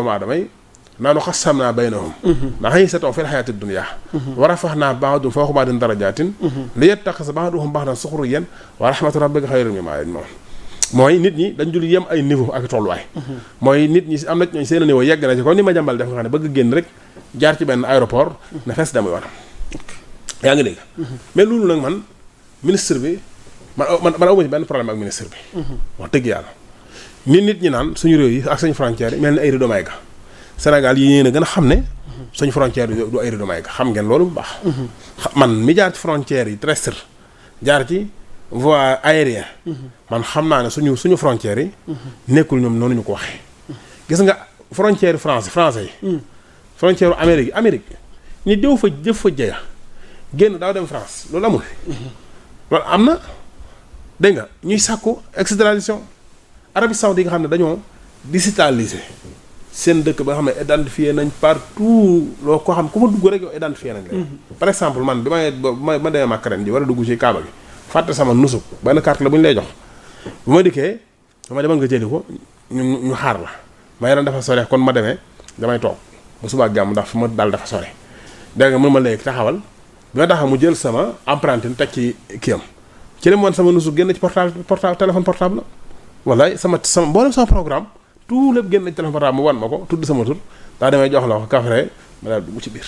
doomu aadama yi naanu xassamnaa baynahum ma'iishatan fil hayaati dunya wa rafaxnaa ba'dahum fawqa ba'din darajaatin liyattaxisa ba'duhum ba'dan suxriyyan wa rahmatu rabbika xayrun mimmaa yajma'uun mooy nit ñi dañ dul yem ay niveau ak tolluwaay mooy nit ñi am na ñooñ seen niveau yegg na ci comme ni ma jàmbal def nga xam ne bëgg génn rek jaar ci benn aéroport na fees damuy war yaa ngi dégg mais loolu nag man ministre bi man awma ci benn problème ak ministre bi wax dëgg yàlla nit ñi naan suñu réew yi ak suñu frontières yi mel ni ay rideau Maïga Sénégal yi yéen a gën a xam ne suñu frontières yi du ay rideau Maïga xam ngeen loolu bu baax man mi jaar ci frontières yi terrestre jaar ci voie aérien man xam naa ne suñu frontières yi nekkul ñoom noonu ñu ko waxee gis nga frontière français yi frontière Amérique ñi jëf fa jeya génn daaw dem France loolu amul loolu am na dégg nga ñuy sàkku extradition Arabie Saoudite nga xam ne dañoo digitalisé seen dëkk ba nga xam ne identifié nañ partout loo ko xam ku ma dugg rek yow identifié nañ la par exemple man bi ma demee Makka ren ji war a dugg ci Kaaba gi fàtte sama nusuk benn carte la bu ñu lay jox bu ma dikkee dama demal nga jëli ko ñu xaar la ma yaram dafa sore kon ma demee damay toog ba subaa gàmm ndax fu ma dal dafa sore dégg nga mën ma léegi taxawal bi ma taxaw mu jël sama empreinte teg ci kiyam ci la woon sama nusuk génn ci téléphone portable la wallaay sama mboolem sama programme tout lépp génn ci téléphone portable mu wan ma ko tudd sama tur daa demee jox la ko kafre ma daal dugg ci biir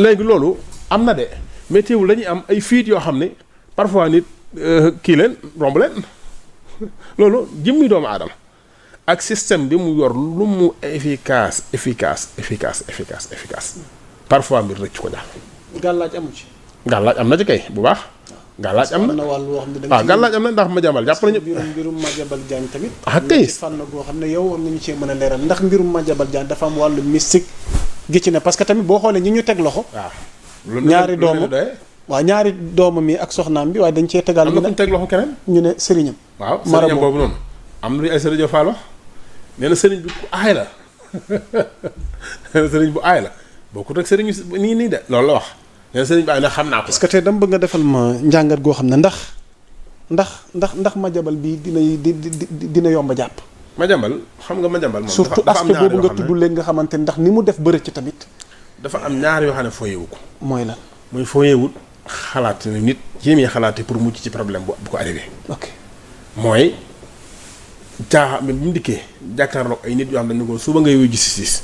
léegi loolu am na de mais teewul dañuy am ay fuites yoo xam ne parfois nit kii leen romb leen loolu jëmmi doomu aadama ak système bi mu yor lu mu efficace parfois mbir rëcc ko daal. gàllaaj amu ci. gàllaaj am na ci kay bu baax. gàllaaj am na wàll woo xam ne da gàllaaj am na ndax Madiambal jàpp nañu. mbirum Madiambal Diagne tamit. kay ci fànn goo xam ne yow war nañu cee mën a leeral ndax mbirum Madiambal Diagne dafa am wàllu mystique gi ci ne parce que tamit boo xoolee ñi ñu teg loxo. waaw ñaari doomam yi ak soxnaam bi waaye dañ cee tegal. am na ku ñu teg loxo keneen. ñu ne sëriñam. waaw sëriñam boobu noonu. am na lu ay sëriñ Fall wax nee na sëriñ bi ku aay la nee na sëriñ bu aay la bokkut ak sëriñ nii de loolu la wax nee na sëriñ bi aay na xam naa ko. parce que tey dama bëgg nga defal ma njàngat goo xam ne ndax Madiambal bi dina yomb a jàpp. Madiambal xam nga Madiambal moom. surtout aspect boobu nga tudd léegi nga xamante ndax ni mu def bërëb ci tamit. dafa am ñaar yoo xam ne fooyewu ko. mooy lan. muy fooyewut xalaat ne nit ci muy xalaatee pour mucc ci problème bu ko arrivé. ok mooy caaxaan bi mu dikkee jàkkaarloog ay nit yoo xam ne ko suba ngay wuyu justice.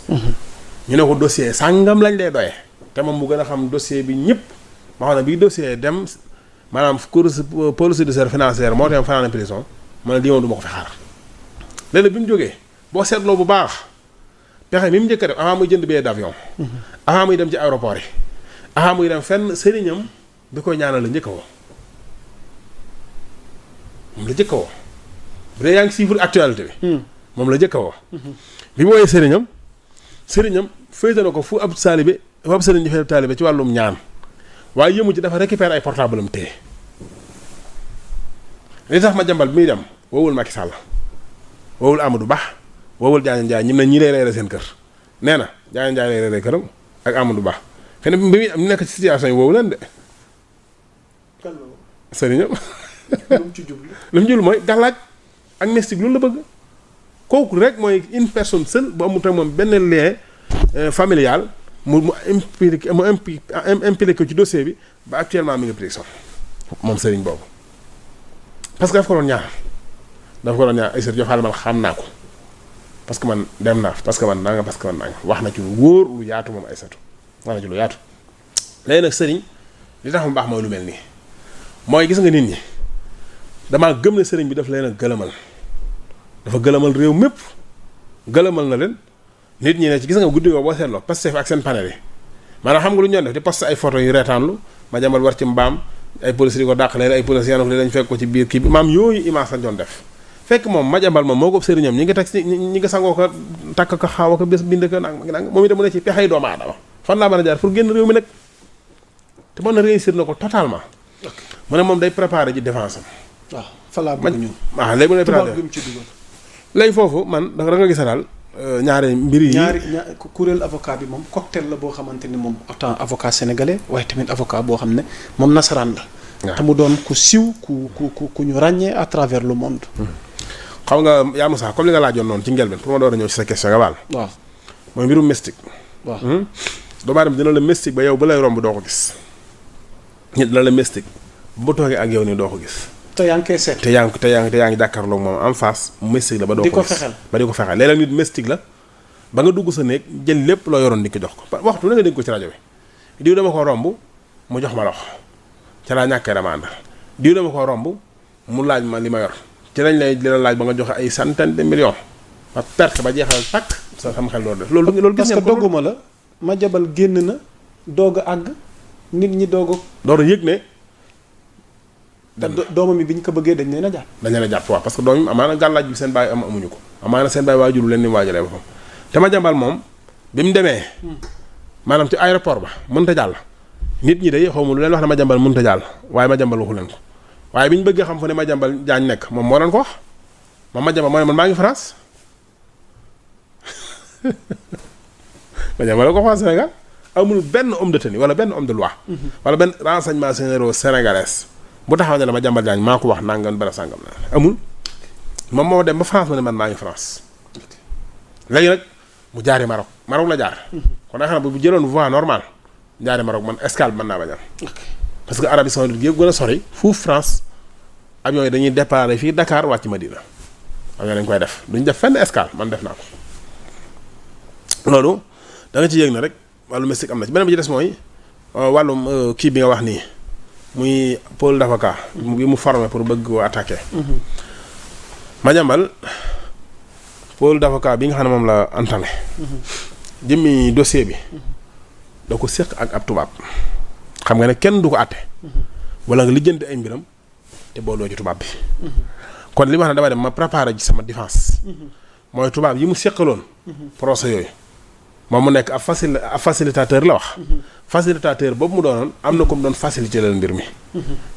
ñu ne ko dossier sàngam lañ lay doyee. te moom mu gën a xam dossier bi ñëpp ma xam ne bii dossier dem maanaam police judiciaire financière moo dem fanaan prison ma ne lii moom du ma ko fi xaar. léeg-léeg bi mu jógee boo seetloo bu baax pexe mi mu njëkk a def avant muy jënd billet d'avion. avant muy dem ci aéroport yi. avant muy dem fenn sëriñam bi koy ñaanal la njëkk a woo moom la njëkk a woo bu dee yaa ngi suivre actualité bi. moom la njëkk a woo. bi mu wooyee sëriñam féete na ko fu ab taalibe fu ab sëriñ di fay taalibe ci wàllum ñaan waaye yëmu ci dafa récupérer ay portable am téye li tax Madiambal bi muy dem woowul Macky Sall woowul Amadou Ba woowul Diagne Ndiaye ñim ne ñi lay reere seen kër nee na Diagne Ndiaye lay reere këram ak Amadou Ba xëy na bi muy am nekk ci situation yi woowu leen de. sëriñam lu mu ci jublu. lu mu jublu mooy gàllaaj ak mystique loolu la bëgg kooku rek mooy une personne seule bu amut ak moom benn lien familial mu impliqué ci dossier bi ba actuellement mi ngi prison moom sëriñ boobu parce que daf ko doon ñaan ay sëriñ Diop man xam naa ko parce que man dem naa parce que man naa nga wax na ci lu wóor lu yaatu moom ay satu wax na ci lu yaatu léegi nag sëriñ li tax mu baax mooy lu mel nii mooy gis nga nit ñi damaa gëm ne sëriñ bi daf leen a gëlëmal dafa gëlëmal réew mépp gëlëmal na leen nit ñi ne ci gis nga guddi ko boo seetloo Pastef ak seen panel yi maanaam xam nga lu ñu doon def di poste ay photo yu reetaanlu Madiambal war ci mbaam ay police di ko dàq leen ay police yanok li dañ fekk ko ci biir kii bi maam yooyu image lañ doon def fekk moom Madiambal moom moo ko sëriñam ñi ngi teg si ñi ngi sangoo ko takk ko xaaw ko bés bind ko nag moom itam mu ne ci pexey doomu aadama fan laa mën a jaar pour génn réew mi nag te mën na réussir na ko totalement mu ne moom day préparer ji défense am waaw fa laa bëgg ñëw waaw léegi mu ne préparer léegi foofu man da nga gis daal ñaari mbir yi ñaari kuréel avocat bi moom cocktail la boo xamante ni moom autant avocat sénégalais waaye tamit avocat boo xam ne moom nasaraan la te mu doon ku siiw ku ñu ràññee à travers le monde xaw nga yaa Moussa comme li nga laajoon noonu ci njëlbeen pour ma door a ñëw ci sa question nga baal. waaw mooy mbirum mystique. waaw. doomu aadama dina la mystique ba yow ba lay romb doo ko gis. nit dina la mystique bu toogee ak yow nii doo ko gis. te yaa ngi koy seet. te yaa ngi jàkkaarloo moom en face mystique la ba doo ko gis ba di ko fexeel léeg-léeg nit mystique la ba nga dugg sa néeg jël lépp loo yoroon di ko jox ko waxtu la nga dégg ko ci rajo bi diw dama ko romb mu jox ma loxo ca laa ñàkkee dama àndal diw dama ko romb mu laaj ma li ma yor ci lañ lay la laaj ba nga joxe ay centaine de millions ba perte ba jeexal takk sa xam xel loolu def loolu gis parce que dogguma la Madiambal génn na doog a àgg nit ñi doog a yëg ne doomam yi bi ñu ko bëggee dañ leen a jàpp waaw parce que doom yi amaana gàllaaj bi seen bàyyi amuñu ko amaana seen bàyyi waajuru leen ni waajalee boppam te Madiambal moom bi mu demee maanaam ci aéroport ba mënta jàll nit ñi day xaw ma lu leen wax ne Madiambal mënta jàll waaye Madiambal waxu leen ko waaye bi ñu bëggee xam fu ne Madiambal Diagne nekk moom moo leen ko wax moom Madiambal moo ne man maa ngi France Madiambal la ko wax Sénégal amul benn homme de tenue wala benn homme de loi wala benn renseignement généraux sénégalais bu taxaw ne la Madiambal Diagne maa ko wax nangam bara sàngam na amul moom moo dem ba France ma ne man maa ngi France léegi nag mu jaari Maroc la jaar kon da xam ne bu jëloon voie normale jaari Maroc man escale mën naa bañ am parce que Arabie Saoudite yëpp gën a sori fuuf France avion yi dañuy départ fii Dakar wàcc Madina avion dañ koy def duñ def fenn escale man def naa ko loolu da nga ci yëg na rek wàllu mystique am na ci beneen bi ci des mooy wàllum kii bi nga wax nii muy pôle d'avocat bi mu formé pour bëgg koo attaquer Madiambal pôle d'avocat bi nga xam ne moom la entamé jëmmi dossier bi da ko séq ak ab tubaab xam nga ne kenn du ko àtte wala nga lijjanti ay mbiram te booloo ci tubaab bi kon li ma wax ne dama dem ma préparé ci sama défense mooy tubaab yi mu séqaloon procès yooyu moom mu nekk ab facilitateur la wax facilitateur boobu mu doonoon am na ko mu doon facilité lal mbir mi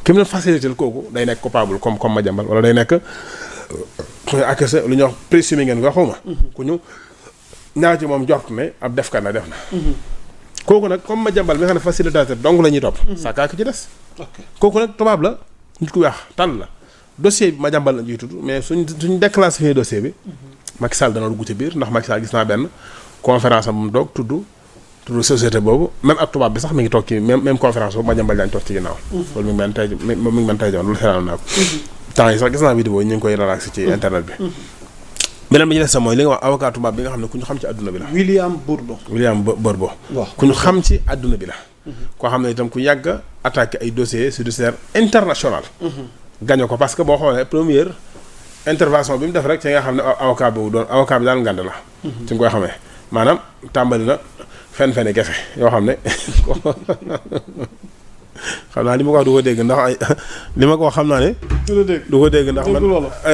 ki mu doon facilité kooku day nekk coupable comme Madiambal wala day nekk accusé lu ñuy wax présumé ngeen nga xawma ku ñu ñaaw ci moom jort ne ab defkat na def na kooku nag comme Madiambal mi nga xam ne facilitateur donc la ñuy topp saa kaa ki ci des kooku nag tubaab la nit ku weex tàll la dossier bi Madiambal la ñuy tudd mais suñ déclassifié dossier bi Macky Sall dana dugg ci biir ndax Macky Sall gis naa benn conférence am mu doog tudd société boobu même ak tubaab bi sax mi ngi toog ci même conférence boobu Madiambal Diagne toog ci ginnaaw loolu mi ngi mën tey joon loolu seetaan naa ko temps yi sax gis naa vidéo yi ñu ngi koy relaxé ci internet bi beneen bi ñu des sa mooy li nga wax avocat tubaab bi nga xam ne ku ñu xam ci àdduna bi la William Bourbeau ku ñu xam ci àdduna bi la koo xam ne itam ku yàgg attaqué ay dossiers judiciaire international gaño ko parce que boo xoolee première intervention bi mu def rek ci nga xam ne avocat bi daal ngand la ci nga koy xamee maanaam tàmbali na fen-feni kese yoo xam ne xam naa li ma ko wax du ko dégg ndax ay li ma ko wax xam naa ne du ko dégg ndax man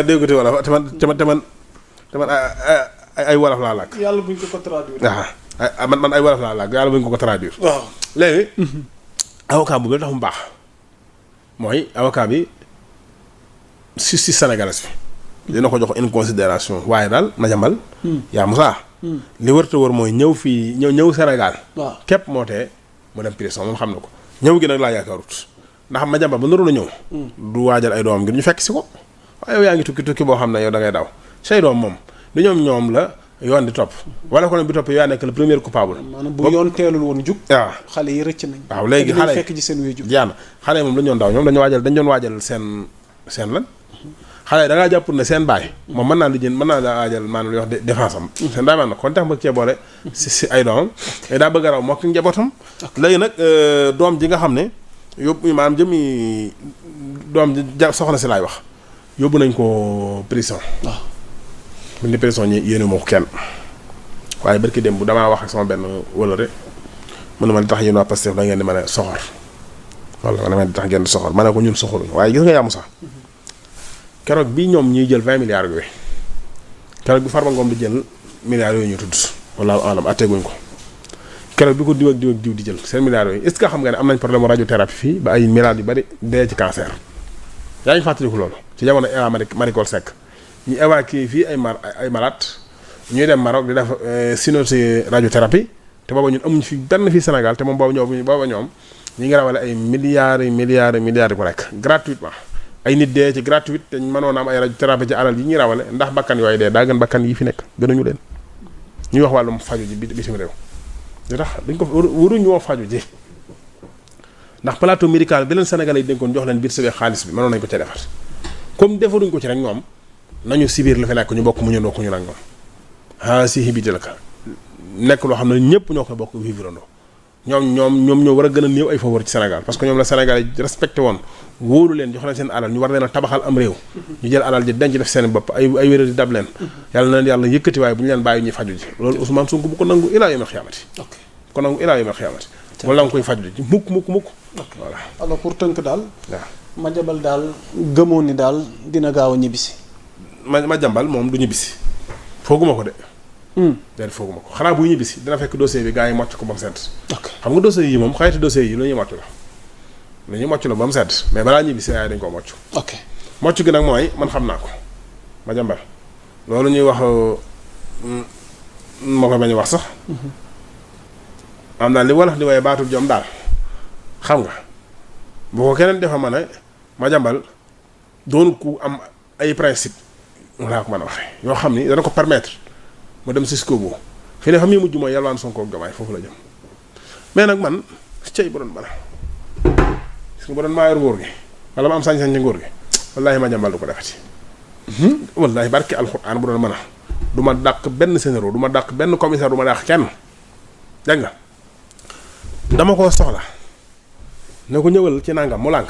dégguti wolof te man ay wolof laa làkk yàlla buñ ko traduire waaw man ay wolof laa làkk yàlla buñ ko traduire waaw léegi avocat boobu la tax mu baax mooy avocat bi justice sénégalaise bi dina ko jox une considération waaye daal Madiambal yaa Moussa li wërta wër mooy ñëw fii ñëw Sénégal képp moo tee mu dem prison moom xam na ko ñëw gi nag laa yaakaarut ndax Madiambal ba naroon a ñëw du waajal ay doomam ngir ñu fekk si ko waaye yow yaa ngi tukki boo xam ne yow da ngay daw say doom moom du ñoom la yoon di topp wala ko ne bi topp yow yaa nekk le premier coupable maanaam bu yoon teelul woon jug waaw xale yi rëcc nañ waaw léegi xale fekk ci seen wéy jug jaana xale yi moom dañu doon daw ñoom dañ doon waajal seen lan xale da ngaa jàpp ne seen baay moom mën naa la waajal maanaam li wax défense am seen baay man na kon tax bëgg cee boole si ay doomam daa bëgg a raw moo ki njabootam léegi nag doom ji nga xam ne yóbbu maanaam jëmi doom ji soxna si laay wax yóbbu nañ ko prison waaw buñ ne prison ñi yéene moo ko kenn waaye barki dem bu damaa wax ak sama benn wëlëre mu ne ma li tax yéen waa Pastef da ngeen di mën a soxor wala ma ne tax ngeen di soxor ma ne ko ñun soxoruñu waaye gis nga yaa Moussa keroog bi ñoom ñuy jël 20 milliards yooyu keroog bi Farba Ngom di jël milliards yooyu ñu tudd wala alam atteeguñ ko keroog bi ko diw ak diw di jël seen milliards yooyu est ce que xam nga ne am nañ problème radiothérapie fii ba ay milliards yu bari dee ci cancer yaa ngi fàttaliku loolu ci jamono Eva Marie Coll Seck ñu évacué fii ay malade ñuy dem Maroc di def synocie radiothérapie te booba ñun amuñ fi benn fii Sénégal te moom booba ñoom ñi ngi rawale ay milliards yi ko nekk gratuitement ay nit dee ci gratuite te mënoon am ay radiothérapie ci alal yi ñuy rawale ndax bakkan yooyu dee daa gën bakkan yi fi nekk gënuñu leen ñuy wax wàllum faju ji bitim réew li tax dañ ko waruñoo faju ji ndax plateau médical bi leen Sénégalais yi dénkoon jox leen biir sebe xaalis bi mënoon nañ ko ca defar comme defaruñ ko ci rek ñoom nañu sibir la fi nekk ñu bokk mu ñu ndoo ko ñu nag ñoom si hibité la ka nekk loo xam ne ñëpp ñoo koy bokk vivre ndoo ñoom ñoo war a gën a néew ay faveur ci Sénégal parce que ñoom la Sénégal yi respecté woon wóolu leen jox leen seen alal ñu war leen a tabaxal am réew ñu jël alal ji denc def seen bopp ay wéra di dab leen yàlla na yàlla yëkkati waaye bu ñu leen bàyyi ñuy faju ji loolu Ousmane Sonko bu ko nangu ilaa yawmal xiyaamati ko nangu ilaa yawmal xiyaamati mu la nga koy faju ji mukk voilà alors pour tënk daal waaw Madiambal daal gëmoon ni daal dina gaaw a ñibbisi Madiambal moom du ñibbisi fooguma ko de déedéet fooguma ko xanaa buy ñibbisi dina fekk dossier bi gars yi mocc ko ba mu sedd xam nga dossier yi moom xayti dossier yi lu ñuy mocc la ba mu sedd mais balaa ñibbisi ay dañ koo mocc mocc gi nag mooy man xam naa ko Madiambal loolu ñuy wax moo koy bañ a wax sax am daal li wolof di waaye baatul jom daal xam nga bu ko keneen defa ma ne Madiambal doonul ku am ay principe laa ko mën a waxee yoo xam ni dana ko permettre mu dem Cisco boobu fi ne fa muy mujj mooy yalwaan Sonko ak Diomaye foofu la jëm mais nag man cey bu doon mën a gis nga bu doon maa yor nguur gi wala ma am sañ-sañ ci nguur gi wallaahi Madiambal du ko defati wallaahi barki alxuraan bu doon mën a du ma dàq benn sénéro du ma dàq benn commissaire du ma dàq kenn dégg nga dama koo soxla ne ko ñëwal ci nangam mu lànk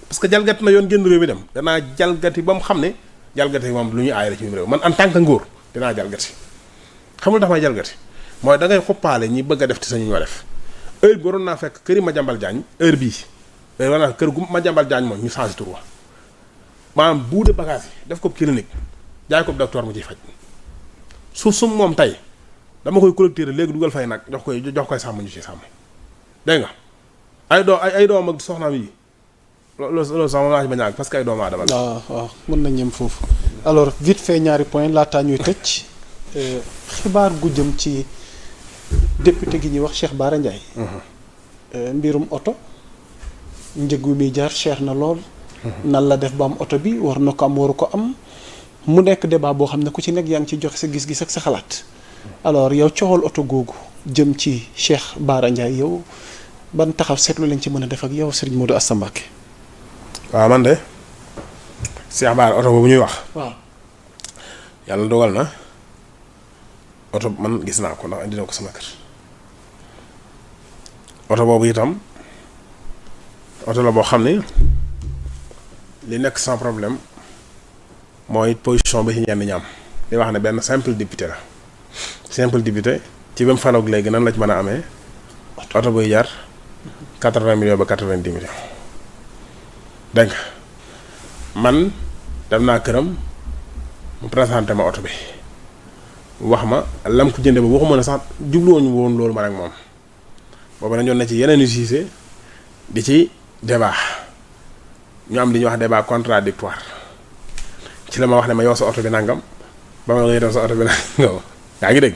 parce que jalgati na yoon génn réew mi dem danaa jalgati ba mu xam ne jalgati moom lu ñuy aay la ci réew man en tant que ngóor dinaa jalgati xamul tax may jalgati mooy da ngay xuppaale ñi bëgg a def te sañu ñoo def heure bi waroon naa fekk këri Madiambal Diagne heure bii war naa kër gu Madiambal Diagne moom ñu changé tur wa maanaam bout de bagage yi def ko clinique jaay ko docteur mu ciy faj suuf sum moom tey dama koy collecter léegi dugal fay nag jox koy sàmm ñu ci sàmm dégg nga ay doom ak soxnaam yi loolu sax moom laa ci bañ a parce que ay doomu aadama la. waaw mën nañ ñem foofu. alors vite fait ñaari point laataa ñuy tëj xibaar gu jëm ci député gi ñuy wax Cheikh Bara Ndiaye. mbirum oto njëg wi muy jaar cher na lool. nan la def ba am oto bi war na ko am waru ko am mu nekk débat boo xam ne ku ci nekk yaa ngi ci joxe sa gis-gis ak sa xalaat. alors yow coowal oto googu jëm ci Cheikh Bara Ndiaye yow ban taxaw seetlu lañ ci mën a def ak yow Serigne Modou Asta Mbacké. waaw man de Cheikh Bara oto boobu ñuy wax. waaw yàlla dogal na oto man gis naa ko ndax indi na ko sama kër oto boobu itam oto la boo xam ni li nekk sans problème mooy position bi ci ñenn ñi am di wax ne benn simple député la simple député ci ba mu faloog léegi nan la ci mën a amee oto buy jar 80 millions ba 90 millions dégg nga man dem naa këram mu présenté ma oto bi wax ma lam ko jënde ba waxuma ne sax jubluwoon woon loolu man ak moom boobu dañu doon ne ci yeneen yu siise di ci débat ñu am li ñuy wax débat contradictoire ci la ma wax ne ma yow sa oto bi nangam ba ma nga dem sa oto bi nangam yaa ngi dégg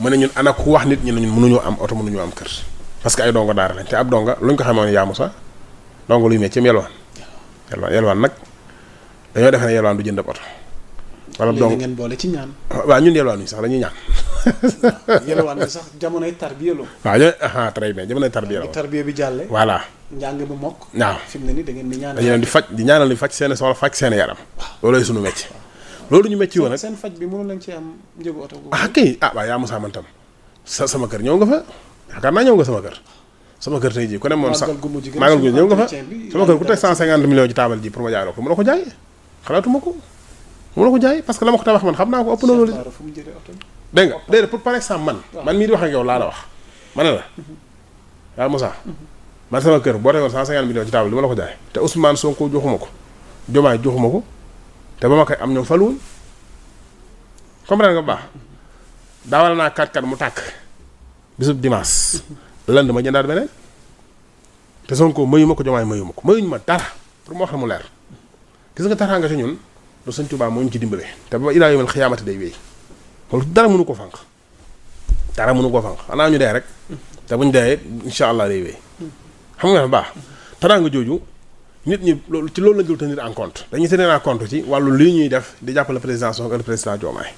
mu ne ñun ana ku wax nit ñi ne ñun mënuñoo am oto mënuñoo am kër parce que ay dongo daara lañ te ab donga luñ ko xamoon yaamu sax dongo luy métier yelwaan nag dañoo defe ne yelwaan du jënd ab oto wala donc ngeen boole ci ñaan. waaw ñun yelwaan sax dañuy ñaan. yelwaan bi sax jamonoy tarbiya la. waaw ñooy très bien jamonoy tarbiya la. bi tarbiya bi jàllee. voilà. njàng bi mokk. waaw fi mu ne nii da ngeen di ñaanal. dañu leen di ñaanal di faj seen soxla faj seen yaram. loolooy sunu métier. loolu ñu métier woon nag seen faj bi mënu lañ ci am njëgu oto boobu. kay waaw yaa Moussa man tam sama kër ñëw nga fa yaakaar naa ñëw nga sama kër. sama kër tey jii ku ne moom sax maagal gu ñëw nga fa sama kër ku teg 150 millions ci taabal ji pour ma jaay la ko mu la ko jaay xalaatuma ko mu la ko jaay parce que la ma ko tabax man xam naa ko ëpp na loolu dégg nga déedéet pour par exemple man mii di wax ak yow laa la wax ma ne la yaa Moussa man sama kër boo tegoon 150 millions ci taabal li ma la ko jaay te Ousmane Sonko joxuma ko Diomaye joxuma ko te ba ma koy am ñoom faluwuñ comprendre nga bu baax daawal naa 4x4 mu tàkk bisub dimanche lënd ma jëndaat beneen te Sonko mayu ma ko Diomaye mayu ma ko mayuñu ma dara pour mu wax la mu leer gis nga taraa nga ci ñun lu Sëñ Tuubaa moo ñu ci dimbale te ba ilaa yawmal xiyaamati day wéy loolu dara mënu ko fànq dara mënu ko fànq xanaa ñu dee rek te buñ dee incha allah day wéy xam nga ne baax taraa nga jooju nit ñi loolu ci loolu la ñu tenir en compte dañuy tenir en compte ci wàllu lii ñuy def di jàppale président Sonko ak président Diomaye